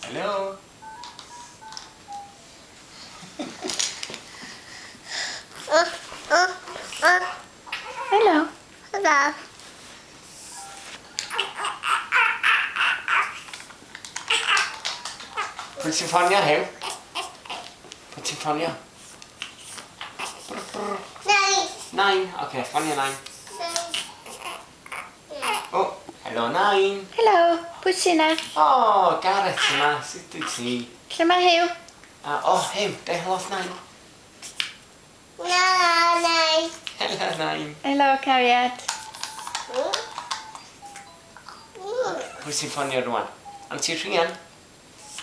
Helo. Helo. Helo. Pwy ti'n ffonio, Huw? Pwy ti'n ffonio? Nain. Nain. Oce, okay, ffonio nain. O, oh, helo nain. Helo, pwy sy'n na? O, oh, Gareth yma. Sut wyt ti? Lle mae Huw? O, oh, Huw, deu helo wrth nain. Na, nain. Helo, nain. Helo, cariad. Pwy sy'n ffonio rwan? Anti Rhian?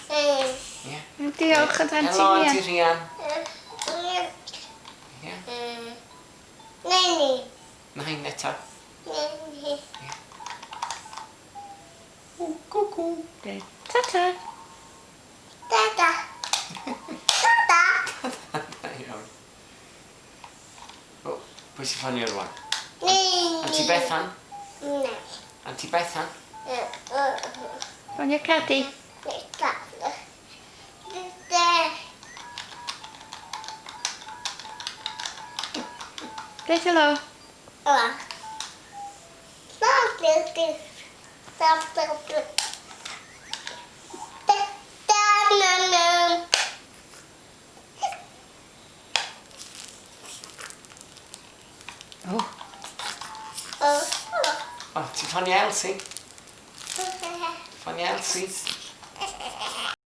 Ie. Diolch yn Anti Helo, Rhian. Anti Rhian. Ie. Naini. Nain eto. Naini. Ie. O, cwcw. Ta-ta. Ta-ta. Ta-ta. Ta-ta, iawn. O, pwy sy'n ffonio rwan? Naini. Anti Bethan? Nain. Anti Bethan? Ffonio Cadi. Deud helo. O, O, ti'n ffonio Elsie? Ffonio Elsie?